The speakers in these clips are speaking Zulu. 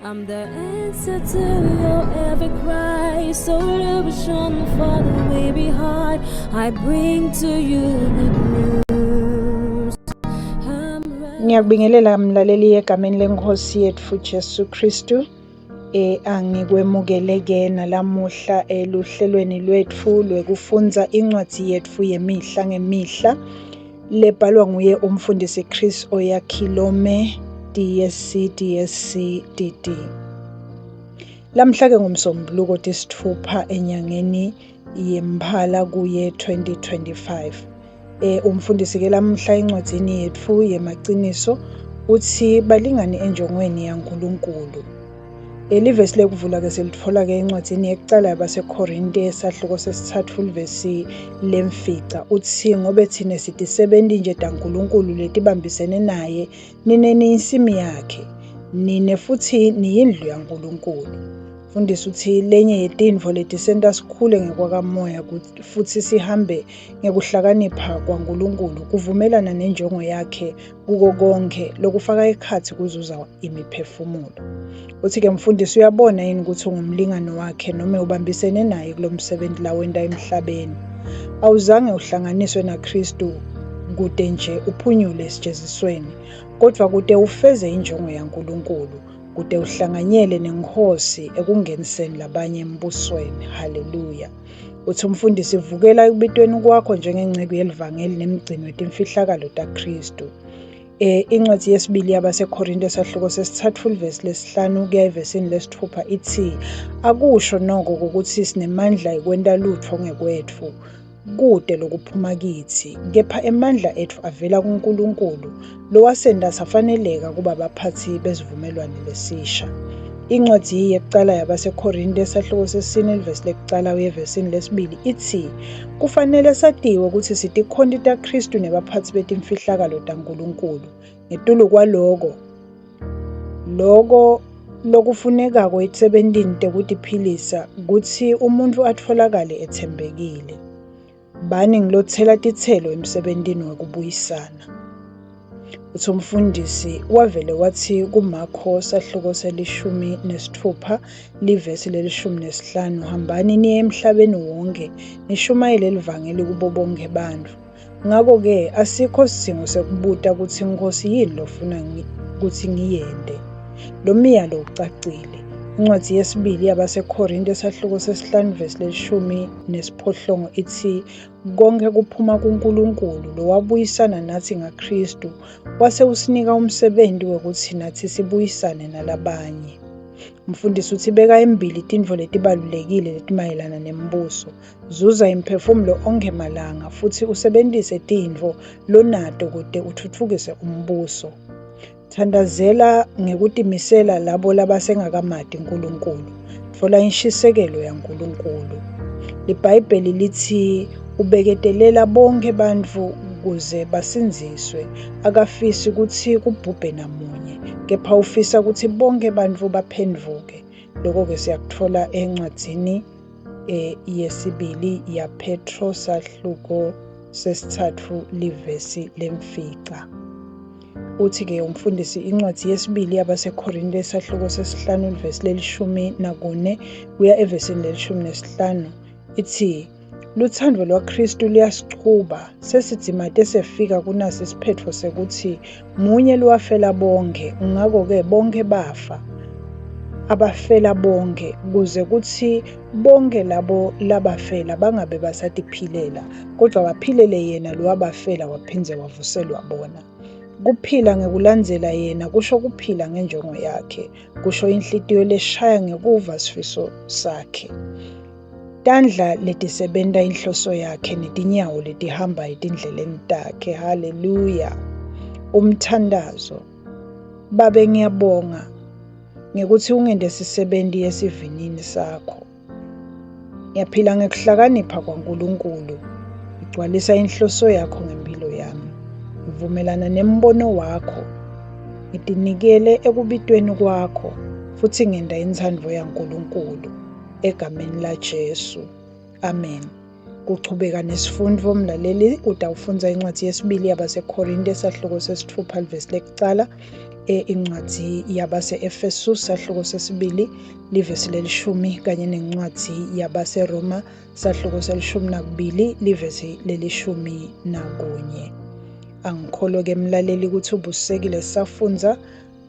I'm the answer to your every cry, solution for the weary heart. I bring to you good news. I'm ready. Ngiyakubingelela mlaleli egameni lenkosi yethu Jesu Kristu. Angikwemukele ke nalamuhla eluhlelweni lwetfu lwekufundza incwadi yetfu yemihla ngemihla lebhalwa nguye umfundisi Chris Oyakhilome DSC DSC DD. Lamhla ke ngumsombuluko tisitfupha enyangeni yeMphala kuye 2025. Umfundisi ke lamhla encwadzini yetfu yemaciniso utsi balingani enjongweni yaNkulunkulu. Livesi lekuvula ke silitfola ke encwadzini yekucala yabaseKhorinte sahluko sesitsatfu livesi lemfica utsi ngobe thine sitisebenti nje taNkulunkulu letibambisene naye nine niyinsimi yakhe nine futsi niyindlu yaNkulunkulu. Mfundisi utsi lenye yetintfo letisenta sikhule ngekwakamoya futsi sihambe ngekuhlakanipha kwaNkulunkulu kuvumelana nenjongo yakhe kuko konke lokufaka ekhatsi kuzuza imiphefumulo. Uthi-ke mfundisi uyabona yini ukuthi ungumlingani wakhe noma ubambisene naye kulo msebenzi lawenta emhlabeni. Awuzange uhlanganiswe naKristu kude nje uphunyule esijezisweni, kodvwa kute ufeze injongo yaNkulunkulu, kute uhlanganyele nenkosi ekungeniseni labanye embusweni. Haleluya. Uthi umfundisi vukela ekubitweni kwakho njengenceku yelivangeli nemgcini wetimfihlakalo taKristu. Incwadi yesibili yabaseKhorinte sahluko sesitsatfu livesi lesihlanu kuya evesini lesitfupha itsi akusho noko ukuthi sinemandla ekwenta lutfo ngekwetfu kute lokuphuma kitsi kepha emandla etfu avela kuNkulunkulu lowasenta safaneleka kuba baphatsi besivumelwane lesisha. Incwadi yekucala yabaseKhorinte sahluko sesine livesi lekucala uye evesini lesibili itsi kufanele satiwe kutsi sitikhonti taKristu nebaphatsi betimfihlakalo taNkulunkulu. Ngetulu kwaloko, loko lokufunekako etisebentini tekutiphilisa kutsi umuntfu atfolakale etsembekile. Bani ngilotsela titselo emsebentini wekubuyisana. Uthi umfundisi wavele wathi kuMakho sahluko se-16 livesi le-15 hambani niye emhlabeni wonke nishumayele livangeli kubo bonke bantfu. Ngako-ke asikho sidzingo sekubuta kutsi Nkosi yini lofuna kutsi ngiyente. Lo myalo ucacile. Incwadi yesibili yabaseKhorinte sahluko sesihlanu vesi le-18 itsi konke kuphuma kuNkulunkulu lowabuyisana natsi ngaKristu wase usinika umsebenti wekutsi natsi sibuyisane nalabanye. Umfundisi utsi beka embili tintfo letibalulekile letimayelana nembuso. Zuza imiphefumulo onkhe malanga futsi usebentise tintfo lonato kute utfutfukise umbuso. Thandazela ngekutimisela labo labasengakamati Nkulunkulu. Tfola inshisekelo yaNkulunkulu. LiBhayibheli litsi ubeketelela bonke bantfu kuze basindziswe. Akafisi kutsi kubhubhe namunye, kepha ufisa kutsi bonke bantfu baphendvuke. Lokho-ke siyakutfola encwadzini yesibili yaPetro sahluko sesitsatfu livesi lemfica. Uthi-ke umfundisi incwadi yesibili yabaseKhorinte sahluko sesihlanu livesi le-14 kuya evesini le-15 itsi lutsandvo lwaKristu luyasichuba sesidzimate sefika kunasi isiphetfo sekuthi munye lowafela bonke ngako-ke bonke bafa abafela bonke kuze kutsi bonke labo labafela bangabe basatiphilela kodvwa baphilele yena lowabafela waphindze wavuselwa bona. Kuphila ngekulandzela yena kusho kuphila ngenjongo yakhe, kusho inhlitiyo leshaya ngekuva sifiso sakhe. Tandla letisebenta inhloso yakhe netinyawo letihamba etindleleni takhe. Haleluya. Umthandazo. Babe ngiyabonga ngekuthi ungente sisebenti esivinini sakho. Ngiyaphila ngekuhlakanipha kwaNkulunkulu. Ngigcwalisa inhloso yakho ngempilo yami. Ngivumelana nembono wakho. Ngitinikele ekubitweni kwakho futsi ngenta intsandvo yaNkulunkulu. Egameni laJesu. Amen. Kuchubeka nesifundvo mlaleli utawufundza incwadi yesibili yabaseKhorinte sahluko sesitfupha livesi lekucala Incwadi yabase-Efesu sahluko sesibili livesi lelishumi kanye nencwadi yabaseRoma sahluko selishumi nakubili livesi lelishumi nakunye. Angikholwe-ke mlaleli ukuthi ubusekile sisafundza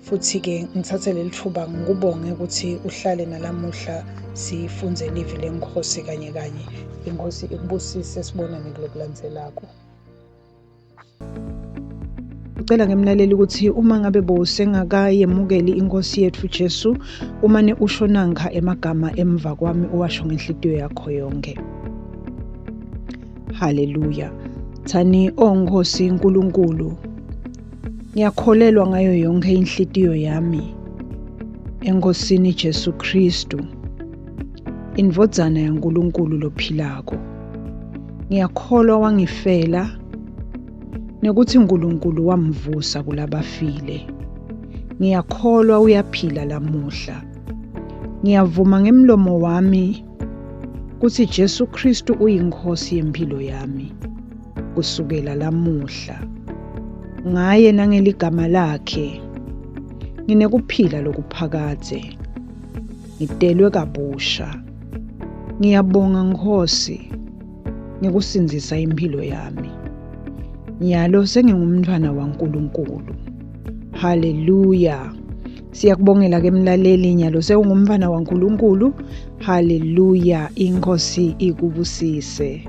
futhi-ke ngithathe leli thuba ngikubonge ukuthi uhlale nalamuhla sifunze livi lenkosi kanye kanye. Inkosi ikubusise, sibonane kulokulandzelako. Ngicela ngemlaleli ukuthi uma ngabe bowusengakayemukeli inkosi yethu Jesu, umane usho nankha emagama emva kwami uwasho ngenhlitiyo yakho yonke. Haleluya. Thani, o Nkosi uNkulunkulu, ngiyakholelwa ngayo yonke inhlitiyo yami eNkosini Jesu Kristu, indvodzana yaNkulunkulu lophilako. Ngiyakholwa wangifela nekuthi uNkulunkulu wamvusa kulabafile. Ngiyakholwa uyaphila lamuhla. Ngiyavuma ngemlomo wami kuthi Jesu Kristu uyinkosi yempilo yami kusukela lamuhla. Ngaye nangeligama lakhe nginekuphila lokuphakadze. Ngitelwe kabusha. Ngiyabonga Nkosi ngikusindzisa impilo yami. Nyalo sengingumntwana waNkulunkulu. Haleluya. Siyakubongela ke mlaleli, nyalo sewungumntwana waNkulunkulu. Haleluya. Inkosi ikubusise.